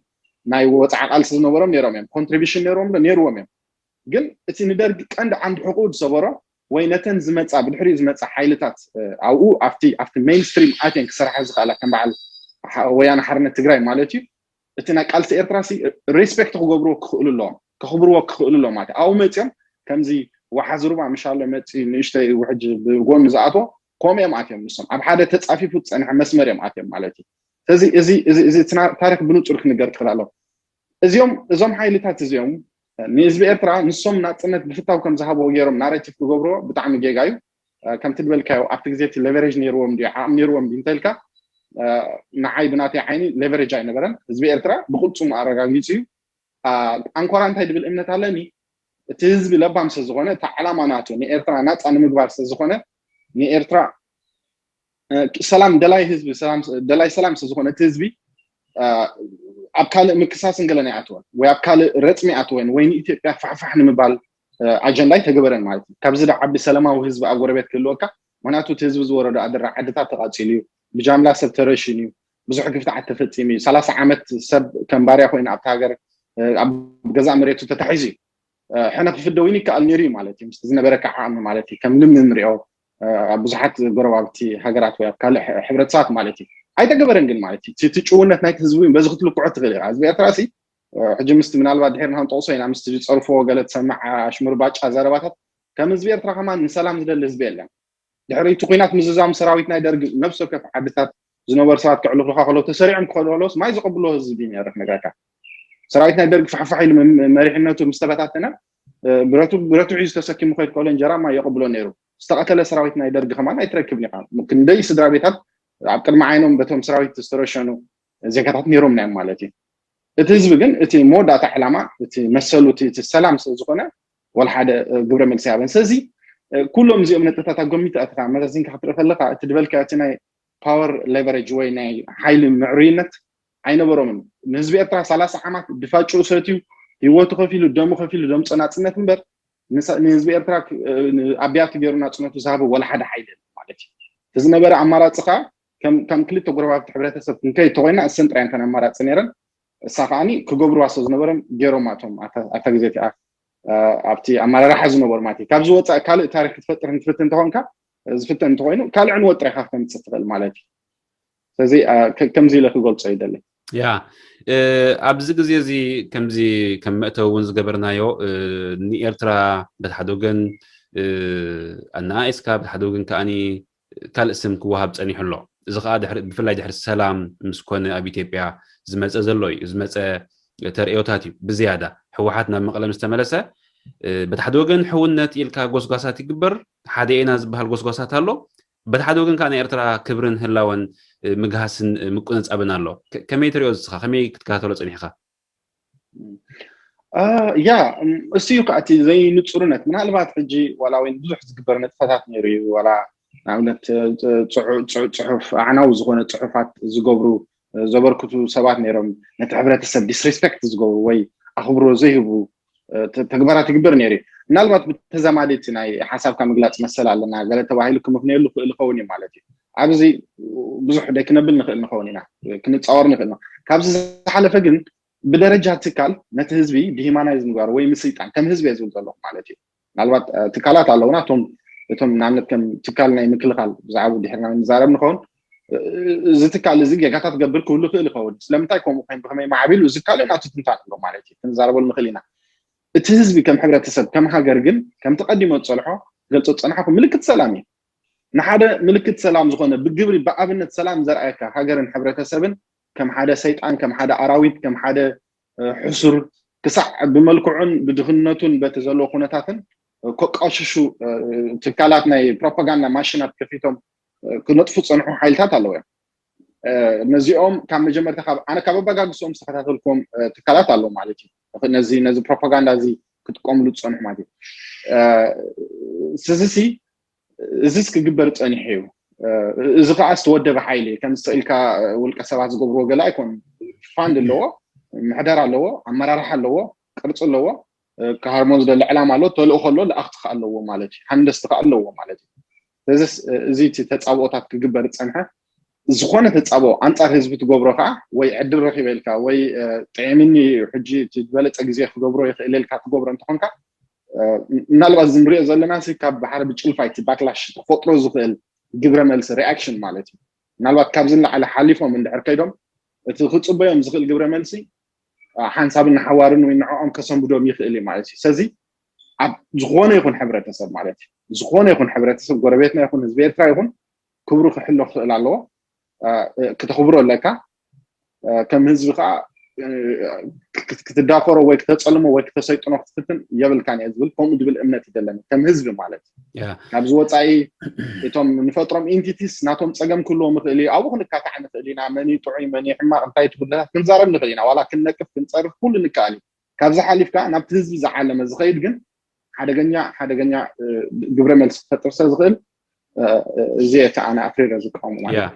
ናይ ወፃኢ ቃልሲ ዝነበሮም ነይሮም እዮም። ኮንትሪቢሽን ነይሮም ዶ? ነይርዎም እዮም። ግን እቲ ንደርጊ ቀንዲ ዓንዲ ሕቁኡ ዝሰበሮ ወይ ነተን ዝመፃ ብድሕሪኡ ዝመፃ ሓይልታት ኣብኡ ኣብቲ ኣብቲ ሜንስትሪም ኣትየን ክሰርሓ ዝኽኣላ ከም በዓል ወያነ ሓርነት ትግራይ ማለት እዩ። እቲ ናይ ቃልሲ ኤርትራ ሲ ሬስፔክት ክገብርዎ ክኽእሉ ኣለዎም፣ ከኽብርዎ ክኽእሉ ኣለዎም ማለት ኣብኡ መፅኦም ከምዚ ወሓዚ ሩባ ምሻሎ መፂ ንእሽተይ ውሕጅ ብጎኑ ዝኣትዎ ከምኡ እዮም ኣትዮም ንሶም ኣብ ሓደ ተፃፊፉ ዝፀንሐ መስመር እዮም ኣትዮም ማለት እዩ። ስለዚ እዚ እዚ እዚ ታሪክ ብንፁር ክንገር ክኽእል ኣለዎ። እዚኦም እዞም ሓይልታት እዚኦም ንህዝቢ ኤርትራ ንሶም ናፅነት ብፍታው ከም ዝሃብዎ ገይሮም ናሬቲቭ ክገብርዎ ብጣዕሚ ጌጋ እዩ። ከምቲ ዝበልካዮ ኣብቲ ግዜ እቲ ሌቨሬጅ ነይርዎም ድዩ ዓቕሚ ነይርዎም ድዩ እንተልካ ንዓይ ብናተይ ዓይኒ ሌቨሬጅ ኣይነበረን። ህዝቢ ኤርትራ ብቅልፅሙ ኣረጋጊፁ እዩ። ኣንኮራ እንታይ ድብል እምነት ኣለኒ እቲ ህዝቢ ለባም ስለዝኾነ እቲ ዓላማ ናቱ ንኤርትራ ናፃ ንምግባር ስለዝኾነ ንኤርትራ ሰላም ደላይ ህዝቢ ደላይ ሰላም ስለዝኾነ እቲ ህዝቢ ኣብ ካልእ ምክሳስ እንገለን ኣይኣትወን ወይ ኣብ ካልእ ረፅሚ ኣይኣትወን ወይ ንኢትዮጵያ ፋሕፋሕ ንምባል ኣጀንዳ ኣይተገበረን ማለት እዩ። ካብዚ ዳ ዓቢ ሰላማዊ ህዝቢ ኣብ ጎረቤት ክህልወካ ምክንያቱ እቲ ህዝቢ ዝወረዶ ኣደራ ዓድታት ተቃፂሉ እዩ። ብጃምላ ሰብ ተረሽን እዩ። ብዙሕ ግፍትዓት ተፈፂሙ እዩ። ሰላሳ ዓመት ሰብ ከም ባርያ ኮይኑ ኣብቲ ሃገር ኣብ ገዛእ መሬቱ ተታሒዙ እዩ። ሕነ ክፍደዊን ይከኣል ነይሩ እዩ ማለት እዩ። ምስ ዝነበረካ ዓቕሚ ማለት እዩ። ከም ልምዲ ንሪኦ ኣብ ብዙሓት ጎረባብቲ ሃገራት ወይ ኣብ ካልእ ሕብረተሰባት ማለት እዩ። ኣይተገበረን ግን ማለት እዩ። እቲ ጭውነት ናይቲ ህዝቢ በዚ ክትልክዖ ትኽእል ኢኻ። ህዝቢ ኤርትራ ሲ ሕጂ ምስቲ ምናልባት ድሕር ንክንጠቕሶ ኢና ምስቲ ዝፀርፍዎ ገለ ትሰምዕ ኣሽሙር ባጫ ዘረባታት ከም ህዝቢ ኤርትራ ከማን ንሰላም ዝደሊ ህዝቢ የለን። ድሕሪ እቲ ኩናት ምዝዛም ሰራዊት ናይ ደርግ ነብሲ ወከፍ ዓድታት ዝነበሩ ሰባት ከዕልኹልካ ከለዉ ተሰሪዖም ክኸዱ ከለውስ ማይ ዝቐብሎ ህዝቢ ነይሩ ክነግረካ። ሰራዊት ናይ ደርግ ፋሕፋሕ ኢሉ መሪሕነቱ ምስ ተበታተነ ብረቱ ብረቱ ሒዙ ተሰኪሙ ከይድ ከሎ እንጀራ ማይ የቐብሎ ነይሩ። ዝተቐተለ ሰራዊት ናይ ደርግ ከማን ኣይትረክብን ኢኻ። ክንደይ ስድራ ቤታት ኣብ ቅድሚ ዓይኖም በቶም ሰራዊት ዝተረሸኑ ዜጋታት ነይሮም ናዮም ማለት እዩ። እቲ ህዝቢ ግን እቲ መወዳእታ ዕላማ እቲ መሰሉ እቲ ሰላም ስለ ዝኾነ ወላ ሓደ ግብረ መልሲ ይሃበን። ስለዚ ኩሎም እዚኦም ነጥብታት ኣጎሚት ኣትካ መዛዚንካ ክትርኢ ከለካ እቲ ድበልካ እቲ ናይ ፓወር ሌቨሬጅ ወይ ናይ ሓይሊ ምዕሩይነት ኣይነበሮምን። ንህዝቢ ኤርትራ ሰላሳ ዓማት ድፋጭኡ ሰትዩ ህይወቱ ከፊሉ ደሙ ከፊሉ ደምፆ ናፅነት እምበር ንህዝቢ ኤርትራ ኣብያቲ ገይሩ ናፅነቱ ዝሃበ ወላ ሓደ ሓይሊ ማለት እዩ። እቲ ዝነበረ ኣማራፂ ከዓ ከም ክልተ ጎረባብቲ ሕብረተሰብ ክንከይድ ተኮይና እሰን ጥራይ እንተን ኣማራፂ ነይረን እሳ ከዓኒ ክገብርዋ ስለ ዝነበሮም ገይሮማ እቶም ኣብታ ግዜ እቲኣ ኣብቲ ኣመራርሓ ዝነበሩ ማለት እዩ። ካብዚ ወፃኢ ካልእ ታሪክ ክትፈጥር እንትፍትን እንተኾንካ ዝፍተን እንተኮይኑ ካልእ ዕንወት ጥራይ ኢኻ ክተምፅእ ትኽእል ማለት እዩ። ስለዚ ከምዚ ኢለ ክገልፆ ይደሊ። ያ ኣብዚ ግዜ እዚ ከምዚ ከም መእተዊ እውን ዝገበርናዮ ንኤርትራ በቲ ሓደ ወገን ኣነኣኢስካ በቲ ሓደ ወገን ከዓኒ ካልእ ስም ክወሃብ ፀኒሑ ኣሎ። እዚ ከዓ ብፍላይ ድሕሪ ሰላም ምስ ኮነ ኣብ ኢትዮጵያ ዝመፀ ዘሎ እዩ። ዝመፀ ተርእዮታት እዩ። ብዝያዳ ህወሓት ናብ መቐለ ምስ ተመለሰ በቲ ሓደ ወገን ሕውነት ኢልካ ጎስጓሳት ይግበር፣ ሓደ ኢና ዝበሃል ጎስጓሳት ኣሎ። በቲ ሓደ ወገን ከዓ ናይ ኤርትራ ክብርን ህላወን ምግሃስን ምቁንፃብን ኣሎ። ከመይ ትሪኦ ንስኻ? ከመይ ክትከታተሎ ፀኒሕካ? ያ እሱ እዩ ከዓ እቲ ዘይንፁርነት። ምናልባት ሕጂ ዋላ እውን ብዙሕ ዝግበር ንጥፈታት ነይሩ እዩ። ዋላ ንኣብነት ፅሑፍ ኣዕናዊ ዝኾነ ፅሑፋት ዝገብሩ ዘበርክቱ ሰባት ነይሮም። ነቲ ሕብረተሰብ ዲስሪስፔክት ዝገብሩ ወይ ኣኽብሮ ዘይህቡ ተግባራት ይግበር ነይሩ እዩ። ምናልባት ብተዛማዲ እቲ ናይ ሓሳብካ ምግላፅ መሰል ኣለና ገለ ተባሂሉ ክምኽነየሉ ክእል ይኸውን እዩ ማለት እዩ። ኣብዚ ብዙሕ ደይ ክነብል ንኽእል ንኸውን ኢና፣ ክንፃወር ንኽእል ኢና። ካብዚ ዝሓለፈ ግን ብደረጃ ትካል ነቲ ህዝቢ ዲሂማናይዝ ምግባር ወይ ምስይጣን ከም ህዝቢ እየ ዝብል ዘለኹ ማለት እዩ። ምናልባት ትካላት ኣለውና እቶም እቶም ንኣብነት ከም ትካል ናይ ምክልኻል ብዛዕባ ድሕርና ንዛረብ ንኸውን እዚ ትካል እዚ ጌጋታት ገብር ክህሉ ክእል ይኸውን። ስለምንታይ ከምኡ ኮይኑ ብከመይ ማዕቢሉ እዚ ካልእ ናቱ ትንታን ኣሎ ማለት እዩ። ክንዛረበሉ ንኽእል ኢና። እቲ ህዝቢ ከም ሕብረተሰብ ከም ሃገር ግን ከምቲ ቀዲሞ ዝፀልሖ ገልፆ ዝፀናሕኩ ምልክት ሰላም እዩ። ንሓደ ምልክት ሰላም ዝኾነ ብግብሪ ብኣብነት ሰላም ዘርኣየካ ሃገርን ሕብረተሰብን ከም ሓደ ሰይጣን ከም ሓደ ኣራዊት ከም ሓደ ሕሱር ክሳዕ ብመልክዑን ብድኽነቱን በቲ ዘለዎ ኩነታትን ከቃሽሹ ትካላት ናይ ፕሮፓጋንዳ ማሽናት ከፊቶም ክነጥፉ ዝፀንሑ ሓይልታት ኣለዉ እዮም። ነዚኦም ካብ መጀመርታ ኣነ ካብ ኣበጋግስኦም ዝተከታተልኩም ትካላት ኣለዉ ማለት እዩ። ነዚ ነዚ ፕሮፓጋንዳ እዚ ክጥቀምሉ ዝፀንሑ ማለት እዩ። ስዝሲ እዚስ ክግበር ፀኒሑ እዩ። እዚ ከዓ ዝተወደበ ሓይሊ ከም ስኢልካ ውልቀ ሰባት ዝገብርዎ ገለ ኣይኮን። ፋንድ ኣለዎ፣ ምሕደር ኣለዎ፣ ኣመራርሓ ኣለዎ፣ ቅርፂ ኣለዎ። ክሃርሞ ዝደሊ ዕላማ ኣሎ፣ ተልእኮ ኣሎ፣ ለኣኽቲ ከዓ ኣለዎ ማለት እዩ። ሃንደስቲ ከዓ ኣለዎ ማለት እዩ። ስለዚ እዚ እቲ ተፃብኦታት ክግበር ዝፀንሐ ዝኾነ ተፃብኦ ኣንፃር ህዝቢ ትገብሮ ከዓ ወይ ዕድል ረኪበ ኢልካ ወይ ጥዕምኒ ሕጂ ዝበለፀ ግዜ ክገብሮ ይኽእል ኢልካ ትገብሮ እንተኾንካ ምናልባት እዚ ንሪኦ ዘለና ካብ ባሕሪ ብጭልፋ እቲ ባክላሽ ተፈጥሮ ዝኽእል ግብረ መልሲ ሪኣክሽን ማለት እዩ። ምናልባት ካብዚ ንላዕሊ ሓሊፎም እንድሕር ከይዶም እቲ ክፅበዮም ዝኽእል ግብረ መልሲ ሓንሳብን ንሓዋርን ወይ ንዕኦም ከሰንብዶም ይኽእል እዩ ማለት እዩ። ስለዚ ኣብ ዝኾነ ይኹን ሕብረተሰብ ማለት እዩ ዝኾነ ይኹን ሕብረተሰብ ጎረቤትና ይኹን ህዝቢ ኤርትራ ይኹን ክብሩ ክሕሎ ክኽእል ኣለዎ። ክተኽብሮ ኣለካ። ከም ህዝቢ ከዓ ክትዳፈሮ ወይ ክተፀልሞ ወይ ክተሰይጥኖ ክትፍትን የብልካን እየ ዝብል ከምኡ ዝብል እምነት ይደለኒ ከም ህዝቢ ማለት እዩ። ካብዚ ወፃኢ እቶም ንፈጥሮም ኢንቲቲስ ናቶም ፀገም ክህልዎም ይኽእል እዩ። ኣብኡ ክንካታዕ ንኽእል ኢና። መን እዩ ጥዑይ መን እዩ ሕማቕ እንታይ እቲ ጉዳያት ክንዛረብ ንኽእል ኢና። ዋላ ክንነቅፍ ክንፀርፍ ኩሉ ንከኣል እዩ። ካብዚ ሓሊፍካ ናብቲ ህዝቢ ዝዓለመ ዝኸይድ ግን ሓደገኛ ሓደገኛ ግብረ መልሲ ክፈጥር ስለ ዝኽእል እዚ እቲ ኣነ ኣፍሪረ ዝቃወሙ ማለት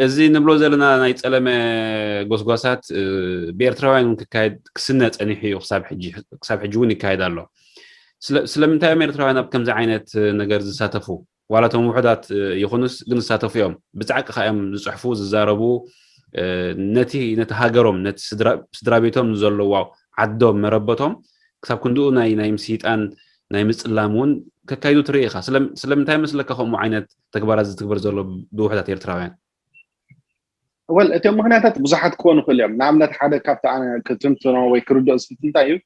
እዚ ንብሎ ዘለና ናይ ፀለመ ጎስጓሳት ብኤርትራውያን እውን ክካየድ ክስነ ፀኒሑ እዩ። ክሳብ ሕጂ እውን ይካየድ ኣሎ። ስለምንታይ እዮም ኤርትራውያን ኣብ ከምዚ ዓይነት ነገር ዝሳተፉ? ዋላ እቶም ውሑዳት ይኹኑስ ግን ዝሳተፉ እዮም። ብፃዕቂ ከ እዮም ዝፅሕፉ ዝዛረቡ። ነቲ ነቲ ሃገሮም ነቲ ስድራ ቤቶም ዘለዋ ዓዶም መረበቶም ክሳብ ክንድኡ ናይ ናይ ምስይጣን ናይ ምፅላም እውን ከካይዱ ትርኢ ኢኻ። ስለምንታይ መስለካ ከምኡ ዓይነት ተግባራት ዝትግበር ዘሎ ብውሕዳት ኤርትራውያን? ወል እቶም ምክንያታት ብዙሓት ክኾኑ ይኽእሉ እዮም። ንኣብነት ሓደ ካብቲ ኣነ ክትንትኖ ወይ ክርድኦ ዝፍትን እንታይ እዩ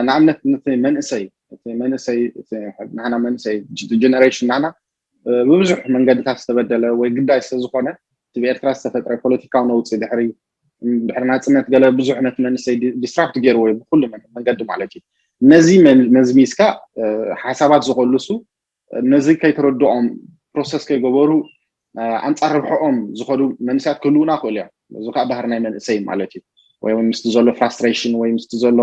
ንኣብነት ነቲ መንእሰይ እቲ መንእሰይ ናና መንእሰይ ጀነሬሽን ናና ብብዙሕ መንገድታት ዝተበደለ ወይ ግዳይ ስለዝኾነ እቲ ብኤርትራ ዝተፈጥረ ፖለቲካዊ ነውፂ ድሕሪ ድሕሪ ናፅነት ገለ ብዙሕ ነቲ መንእሰይ ዲስራፕት ገይርዎ ብኩሉ መንገዲ ማለት እዩ። ነዚ መዝሚዝካ ሓሳባት ዝኸልሱ ነዚ ከይተረድኦም ፕሮሰስ ከይገበሩ ኣንፃር ርብሐኦም ዝኸዱ መንእሰያት ክህልውና ክእሉ እዮም። እዚ ከዓ ባህሪ ናይ መንእሰይ ማለት እዩ። ወይ ምስቲ ዘሎ ፍራስትሬሽን ወይ ምስቲ ዘሎ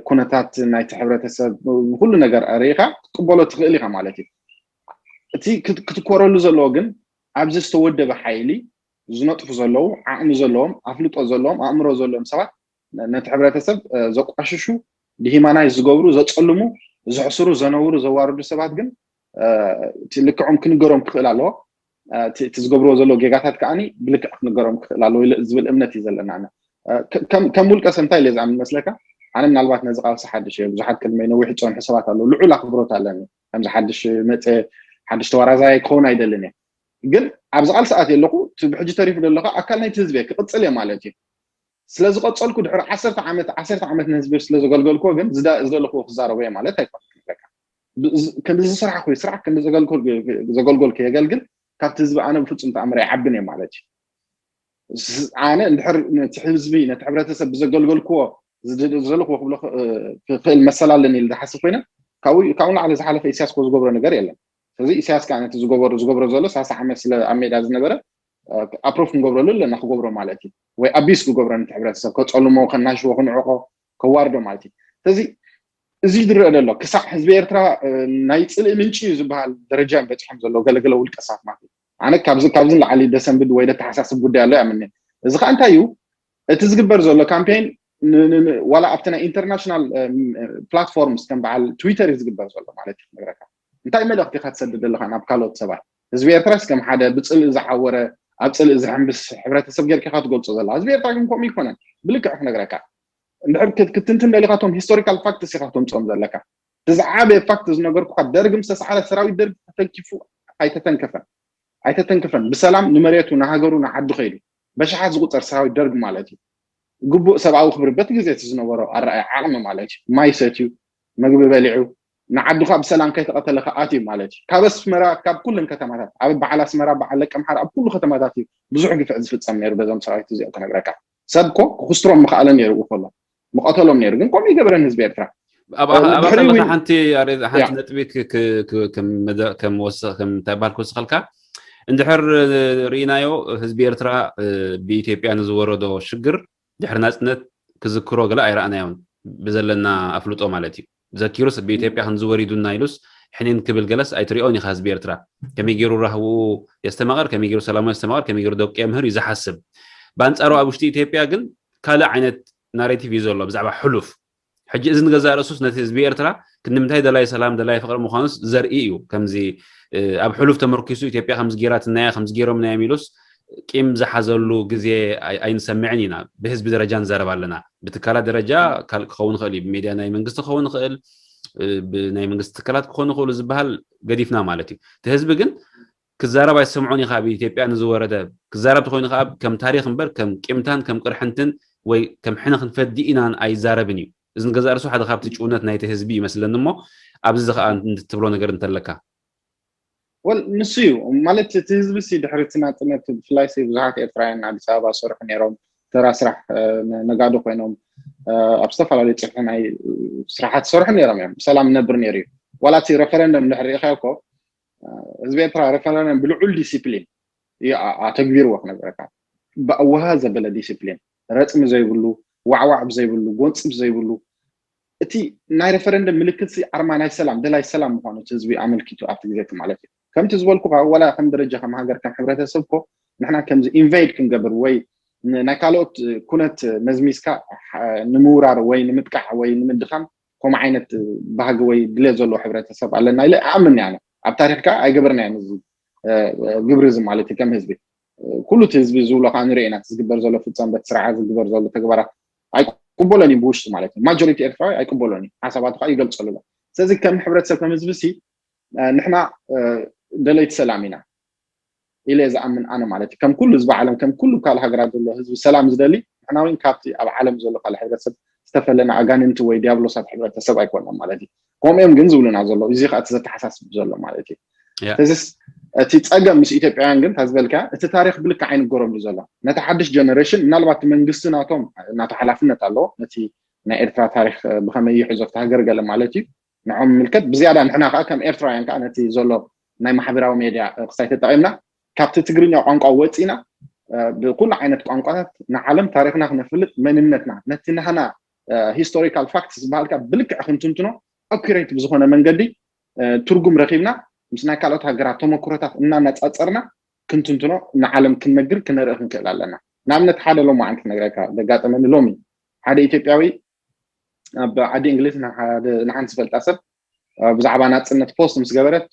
ኩነታት ናይቲ ሕብረተሰብ ብኩሉ ነገር ርኢኻ ክትቅበሎ ትኽእል ኢኻ ማለት እዩ። እቲ ክትኮረሉ ዘለዎ ግን ኣብዚ ዝተወደበ ሓይሊ ዝነጥፉ ዘለዉ ዓቕሚ ዘለዎም ኣፍልጦ ዘለዎም ኣእምሮ ዘለዎም ሰባት ነቲ ሕብረተሰብ ዘቋሽሹ ዲሂማናይዝ ዝገብሩ ዘፀልሙ ዘሕስሩ ዘነውሩ ዘዋርዱ ሰባት ግን ልክዖም ክንገሮም ክኽእል ኣለዎ። እቲ ዝገብርዎ ዘሎ ጌጋታት ከዓኒ ብልክዕ ክንገሮም ክኽእል ኣለዎ ዝብል እምነት እዩ ዘለና። ከም ውልቀ ሰብ እንታይ ኢለ ዝኣምን መስለካ? ኣነ ምናልባት ነዚ ቃልሲ ሓድሽ እየ። ብዙሓት ቅድመይ ነዊሕ ዝፀንሑ ሰባት ኣለዉ። ልዑል ኣኽብሮት ኣለኒ። ከምዚ ሓድሽ መፀ ሓድሽ ተወራዛይ ክኸውን ኣይደልን እየ። ግን ኣብዚ ቃልሲ ኣትየ ኣለኹ። እቲ ብሕጂ ተሪፉ ዘለካ ኣካል ናይቲ ህዝቢ እየ። ክቕፅል እየ ማለት እዩ። ስለዝቐፀልኩ ድሕሪ ዓሰርተ ዓመት ዓሰርተ ዓመት ንህዝቢ ስለዘገልገልኩዎ ግን ዝደለኽዎ ክዛረቦ እየ ማለት ኣይኮነን። ከምዚ ዝስራሕ ኩ ስራሕ ከም ዘገልገልኩ የገልግል ካብቲ ህዝቢ ኣነ ብፍፁም ተኣምር ኣይዓብን እየ ማለት እዩ። ኣነ እንድሕር ነቲ ህዝቢ ነቲ ሕብረተሰብ ብዘገልገልክዎ ዝደለኽዎ ክብሎ ክኽእል መሰል ኣለኒ ኢለ ዝሓስብ ኮይነ ካብኡ ንላዕሊ ዝሓለፈ ኢሳያስ ክዝገብሮ ነገር የለን። ስለዚ ኢሳያስ ከዓ ነቲ ዝገበሩ ዝገብሮ ዘሎ ሰላሳ ዓመት ስለ ኣብ ሜዳ ዝነበረ ኣፕሮፍ ክንገብረሉ ኣለና ክገብሮ ማለት እዩ። ወይ ኣቢስ ክገብሮ ነቲ ሕብረተሰብ ከፀልሞ ከናሽዎ ክንዕቆ ከዋርዶ ማለት እዩ። ስለዚ እዚ ዝረአ ዘሎ ክሳዕ ህዝቢ ኤርትራ ናይ ፅልኢ ምንጪ እዩ ዝበሃል ደረጃ እዮም በፂሖም ዘለዉ ገለገለ ውልቀ ሰባት ማለት እዩ። ኣነ ካብዚ ካብዚ ንላዕሊ ደሰንብድ ወይ ደተሓሳስብ ጉዳይ ኣሎ ያምኒ። እዚ ከዓ እንታይ እዩ እቲ ዝግበር ዘሎ ካምፔን ዋላ ኣብቲ ናይ ኢንተርናሽናል ፕላትፎርምስ ከም በዓል ትዊተር እዩ ዝግበር ዘሎ ማለት እዩ። ክነግረካ እንታይ መልእኽቲ ኢካ ትሰድድ ዘለካ ናብ ካልኦት ሰባት? ህዝቢ ኤርትራስ ከም ሓደ ብፅልኢ ዝዓወረ ኣብ ፅልኢ ዝሕምብስ ሕብረተሰብ ጌርካ ኢካ ትገልፆ ዘለካ። ህዝቢ ኤርትራ ግን ከምኡ ይኮነን። ብልክዕ ክነግረካ እንድሕር ክትንትን ደሊካ እቶም ሂስቶሪካል ፋክትስ ኢካ ተምፅኦም ዘለካ። እቲ ዝዓበየ ፋክት ዝነገርኩካ ደርጊ ምስ ተሰዓረ ሰራዊት ደርጊ ተተንኪፉ ኣይተተንከፈን ኣይተተንከፈን ብሰላም ንመሬቱ ንሃገሩ ንዓዱ ከይዱ በሽሓት ዝቁፀር ሰራዊት ደርጊ ማለት እዩ። ግቡእ ሰብኣዊ ክብሪ በቲ ግዜ እቲ ዝነበሮ ኣረኣይ ዓቕሚ ማለት እዩ። ማይ ሰትዩ መግቢ በሊዑ ንዓዱ ካብ ብሰላም ከይተቐተለ ከኣትዩ ማለት እዩ። ካብ ኣስመራ ካብ ኩለን ከተማታት ኣብ በዓል ኣስመራ በዓል ለቀምሓር ኣብ ኩሉ ከተማታት እዩ ብዙሕ ግፍዕ ዝፍፀም ነይሩ በዞም ሰራዊት እዚኦም ክነግረካ። ሰብ እኮ ክኩስትሮም ምኽኣለ ነይሩ ከሎ ምቐተሎም ነይሩ ግን ከምኡ ይገበረን ህዝቢ ኤርትራ። ኣብኣ ከለካ ሓንቲ ሓንቲ ነጥቢ እንታይ ባል ክወስኸልካ እንድሕር ርኢናዮ ህዝቢ ኤርትራ ብኢትዮጵያ ንዝወረዶ ሽግር ድሕሪ ናፅነት ክዝክሮ ገለ ኣይረኣናዮን ብዘለና ኣፍልጦ ማለት እዩ። ዘኪሩስ ብኢትዮጵያ ክንዝወሪዱና ኢሉስ ሕኔን ክብል ገለስ ኣይትሪኦን ኢኻ። ህዝቢ ኤርትራ ከመይ ገይሩ ራህውኡ የስተማቕር፣ ከመይ ገይሩ ሰላሙ የስተማቕር፣ ከመይ ገይሩ ደቁ የምህር እዩ ዝሓስብ። ብኣንፃሩ ኣብ ውሽጢ ኢትዮጵያ ግን ካልእ ዓይነት ናሬቲቭ እዩ ዘሎ ብዛዕባ ሕሉፍ። ሕጂ እዚ ንገዛእ ርእሱስ ነቲ ህዝቢ ኤርትራ ክንዲ ምንታይ ደላይ ሰላም ደላይ ፍቕሪ ምዃኑስ ዘርኢ እዩ። ከምዚ ኣብ ሕሉፍ ተመርኪሱ ኢትዮጵያ ከምዚ ገይራትና እያ ከምዚ ገይሮምና እዮም ኢሉስ ቂም ዝሓዘሉ ግዜ ኣይንሰምዕን ኢና። ብህዝቢ ደረጃ ንዛረብ ኣለና። ብትካላት ደረጃ ካልእ ክኸውን ይኽእል እዩ። ብሜድያ ናይ መንግስቲ ክኸውን ይኽእል፣ ብናይ መንግስቲ ትካላት ክኾኑ ይኽእሉ ዝበሃል ገዲፍና ማለት እዩ። እቲ ህዝቢ ግን ክዛረብ ኣይሰምዖን እዩ። ካብ ኢትዮጵያ ንዝወረደ ክዛረብ ተኮይኑ ከዓ ከም ታሪክ እምበር ከም ቂምታን ከም ቅርሕንትን ወይ ከም ሕነ ክንፈዲ ኢናን ኣይዛረብን እዩ። እዚ ንገዛእ ርእሱ ሓደ ካብቲ ጭውነት ናይቲ ህዝቢ ይመስለኒ እሞ ኣብዚ ከዓ እንትብሎ ነገር እንተለካ። ወል ንሱ እዩ ማለት እቲ ህዝቢ ሲ ድሕሪ እቲ ናፅነት ብፍላይ ሲ ብዙሓት ኤርትራውያን ኣዲስ ኣበባ ዝሰርሑ ነይሮም፣ ተራ ስራሕ ነጋዶ ኮይኖም ኣብ ዝተፈላለዩ ፅፍሒ ናይ ስራሓት ዝሰርሑ ነይሮም እዮም። ብሰላም ነብር ነይሩ እዩ። ዋላ እቲ ሬፈረንደም ድሕሪ ሪኢኻዮ እኮ ህዝቢ ኤርትራ ሬፈረንደም ብልዑል ዲሲፕሊን እዩ ኣተግቢርዎ ክነግረካ። ብኣወሃ ዘበለ ዲሲፕሊን፣ ረፅሚ ዘይብሉ፣ ዋዕዋዕ ብዘይብሉ፣ ጎንፂ ብዘይብሉ፣ እቲ ናይ ሬፈረንደም ምልክት ሲ ኣርማ ናይ ሰላም፣ ደላይ ሰላም ምዃኑ እቲ ህዝቢ ኣመልኪቱ ኣብቲ ግዜ እቲ ማለት እዩ። ከምቲ ዝበልኩኻ ዋላ ከም ደረጃ ከም ሃገር ከም ሕብረተሰብ ኮ ንሕና ከምዚ ኢንቨይድ ክንገብር ወይ ናይ ካልኦት ኩነት መዝሚዝካ ንምውራር ወይ ንምጥቃዕ ወይ ንምድኻም ከምኡ ዓይነት ባህጊ ወይ ድሌት ዘለዎ ሕብረተሰብ ኣለና ኢለ ኣምን ኣነ። ኣብ ታሪክ ከዓ ኣይገበርናዮን እዚ ግብሪ እዚ ማለት እዩ። ከም ህዝቢ ኩሉ እቲ ህዝቢ ዝብሎ ከዓ ንሪኦ ኢና። ዝግበር ዘሎ ፍፀም በት ስርዓት ዝግበር ዘሎ ተግባራት ኣይቅበሎን እዩ ብውሽጢ ማለት እዩ። ማጆሪቲ ኤርትራዊ ኣይቅበሎን እዩ። ሓሳባቱ ከዓ ይገልፀሉ ኣሎ። ስለዚ ከም ሕብረተሰብ ከም ህዝቢ ሲ ንሕና ደለይቲ ሰላም ኢና ኢለ ዝኣምን ኣነ ማለት እዩ። ከም ኩሉ ህዝቢ ዓለም ከም ኩሉ ካልእ ሃገራት ዘሎ ህዝቢ ሰላም ዝደሊ ንሕና እውን ካብቲ ኣብ ዓለም ዘሎ ካልእ ሕብረተሰብ ዝተፈለና ኣጋንንቲ ወይ ዲያብሎሳት ሕብረተሰብ ኣይኮንና ማለት እዩ። ከምኡ እዮም ግን ዝብሉና ዘሎ። እዚ ከዓ እቲ ዘተሓሳስብ ዘሎ ማለት እዩ። ስለዚስ እቲ ፀገም ምስ ኢትዮጵያውያን ግን ታዝበልካ እቲ ታሪክ ብልክዕ ኣይንገሮም እዩ ዘሎ። ነቲ ሓድሽ ጀነሬሽን ምናልባት መንግስቲ ናቶም ናቱ ሓላፍነት ኣለዎ ነቲ ናይ ኤርትራ ታሪክ ብከመይ ይሕዞ እቲ ሃገር ገለ ማለት እዩ። ንዖም ምልከት ብዝያዳ ንሕና ከዓ ከም ኤርትራውያን ከዓ ነቲ ዘሎ ናይ ማሕበራዊ ሜድያ ክሳይ ተጠቂምና ካብቲ ትግርኛ ቋንቋ ወፂና ብኩሉ ዓይነት ቋንቋታት ንዓለም ታሪክና ክነፍልጥ መንነትና ነቲ ናህና ሂስቶሪካል ፋክት ዝበሃልካ ብልክዕ ክንትንትኖ ኣኩሬት ብዝኾነ መንገዲ ትርጉም ረኪብና ምስ ናይ ካልኦት ሃገራት ተመክሮታት እናነፃፀርና ክንትንትኖ ንዓለም ክንነግር ክነርኢ ክንክእል ኣለና። ንኣብነት ሓደ ሎማዓንቲ ክነግረካ ዘጋጠመኒ ሎሚ ሓደ ኢትዮጵያዊ ኣብ ዓዲ እንግሊዝ ንሓንቲ ዝፈልጣ ሰብ ብዛዕባ ናፅነት ፖስት ምስ ገበረት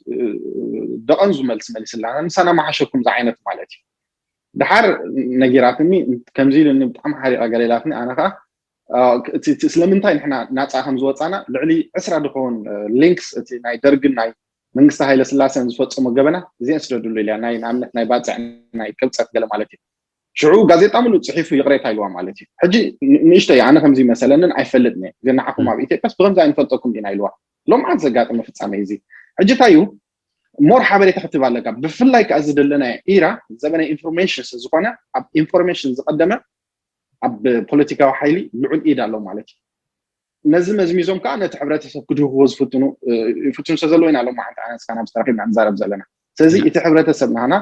ደቐንዙ መልሲ መሊስላ ምሳና መሓሸኩም ዝዓይነት ማለት እዩ። ድሓር ነጊራትኒ ከምዚ ኢሉኒ ብጣዕሚ ሓሪቃ ገሌላትኒ ኣነ ከዓ ስለምንታይ ንሕና ናፃ ከም ዝወፃና ልዕሊ ዕስራ ዝኸውን ሊንክስ እቲ ናይ ደርግን ናይ መንግስቲ ሃይለ ስላሰን ዝፈፀሞ ገበና እዚአን ስደዱሉ ኢልያ ናይ ንኣብነት ናይ ባፅዕ ናይ ቅብፀት ገለ ማለት እዩ። ሽዑ ጋዜጣ ሙሉእ ፅሒፉ ይቕሬታ ኢልዋ ማለት እዩ። ሕጂ ንእሽተይ ኣነ ከምዚ መሰለንን ኣይፈልጥን እየ ግን ንዓኹም ኣብ ኢትዮጵያስ ብከምዚ ኣይንፈልጠኩም ኢና ኢልዋ። ሎምዓት ዘጋጠመ ፍፃመ እዩ እዚ። ሕጂ እንታይ እዩ ሞር ሓበሬታ ክትብ ኣለካ ብፍላይ ከዓ እዚ ዘለና ኢራ ዘበነ ኢንፎርሜሽን ዝኾነ ኣብ ኢንፎርሜሽን ዝቀደመ ኣብ ፖለቲካዊ ሓይሊ ልዑል ኢድ ኣሎ ማለት እዩ። ነዚ መዝሚዞም ከዓ ነቲ ሕብረተሰብ ክድህዎ ዝፍትኑ ይፍትኑ ስለዘለዎ ኢና ሎማዓንቲ ኣነስካ ናብ ዝተረኪብና ንዛረብ ዘለና። ስለዚ እቲ ሕብረተሰብ ናህና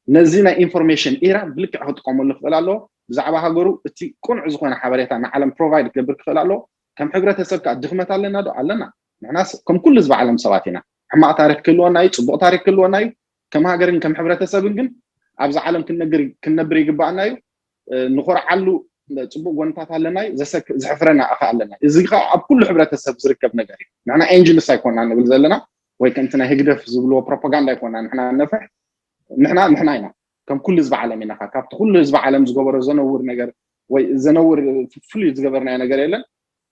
ነዚ ናይ ኢንፎርሜሽን ኢራ ብልክዕ ክጥቀመሉ ክኽእል ኣለዎ። ብዛዕባ ሃገሩ እቲ ቁኑዕ ዝኾነ ሓበሬታ ንዓለም ፕሮቫይድ ክገብር ክኽእል ኣለዎ። ከም ሕብረተሰብ ከዓ ድኽመት ኣለና ዶ ኣለና። ንሕናስ ከም ኩሉ ህዝቢ ዓለም ሰባት ኢና። ሕማቕ ታሪክ ክህልወና እዩ፣ ፅቡቕ ታሪክ ክህልወና እዩ። ከም ሃገርን ከም ሕብረተሰብን ግን ኣብዚ ዓለም ክንነግር ክንነብር ይግባኣና እዩ። ንኾርዓሉ ፅቡቅ ጎንታት ኣለና እዩ ዘሰክ ዘሕፍረና ኣኸ ኣለና። እዚ ከዓ ኣብ ኩሉ ሕብረተሰብ ዝርከብ ነገር እዩ። ንሕና ኤንጅልስ ኣይኮና ንብል ዘለና ወይ ከምቲ ናይ ህግደፍ ዝብልዎ ፕሮፓጋንዳ ኣይኮና ንሕና ነፍሕ። ንሕና ንሕና ኢና ከም ኩሉ ህዝቢ ዓለም ኢና። ካብቲ ኩሉ ህዝቢ ዓለም ዝገበሮ ዘነውር ነገር ወይ ዘነውር ፍሉይ ዝገበርናዮ ነገር የለን።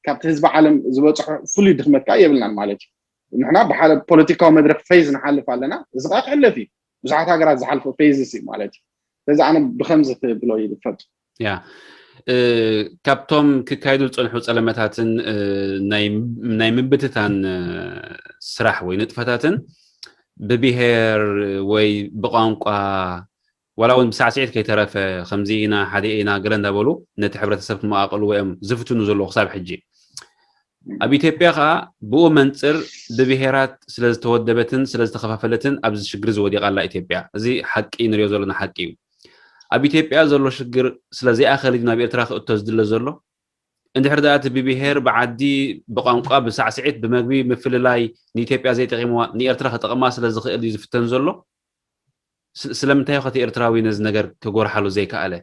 ካብቲ ህዝቢ ዓለም ዝበፅሖ ፍሉይ ድኽመት ከዓ የብልናን ማለት እዩ። ንሕና ብሓደ ፖለቲካዊ መድረክ ፌዝ ንሓልፍ ኣለና። እዚ ከዓ ክሕለፍ እዩ። ብዙሓት ሃገራት ዝሓልፎ ፌዝ እዩ ማለት እዩ። ስለዚ ኣነ ብከምዚ ክብሎ ይፈቱ። ያ ካብቶም ክካየዱ ዝፀንሑ ፀለመታትን ናይ ምብትታን ስራሕ ወይ ንጥፈታትን ብብሄር ወይ ብቋንቋ ዋላ እውን ብሳዕስዒት ከይተረፈ ከምዚ ኢና ሓደ ኢና ገለ እንዳበሉ ነቲ ሕብረተሰብ ክመቃቅልዎ እዮም ዝፍትኑ ዘለዉ ክሳብ ሕጂ። ኣብ ኢትዮጵያ ከዓ ብኡ መንፅር ብብሄራት ስለዝተወደበትን ስለዝተኸፋፈለትን ኣብዚ ሽግር ዝወዲቃ ኣላ ኢትዮጵያ። እዚ ሓቂ ንሪኦ ዘለና ሓቂ እዩ። ኣብ ኢትዮጵያ ዘሎ ሽግር ስለዘይኣኸል እዩ ናብ ኤርትራ ክእቶ ዝድለ ዘሎ። እንድሕር ደኣ እቲ ብብሄር ብዓዲ ብቋንቋ ብሳዕስዒት ብመግቢ ምፍልላይ ንኢትዮጵያ ዘይጠቂምዋ ንኤርትራ ክጠቅማ ስለዝኽእል እዩ ዝፍተን ዘሎ። ስለምንታይ ኸቲ ኤርትራዊ ነዚ ነገር ክጎርሓሉ ዘይከኣለ?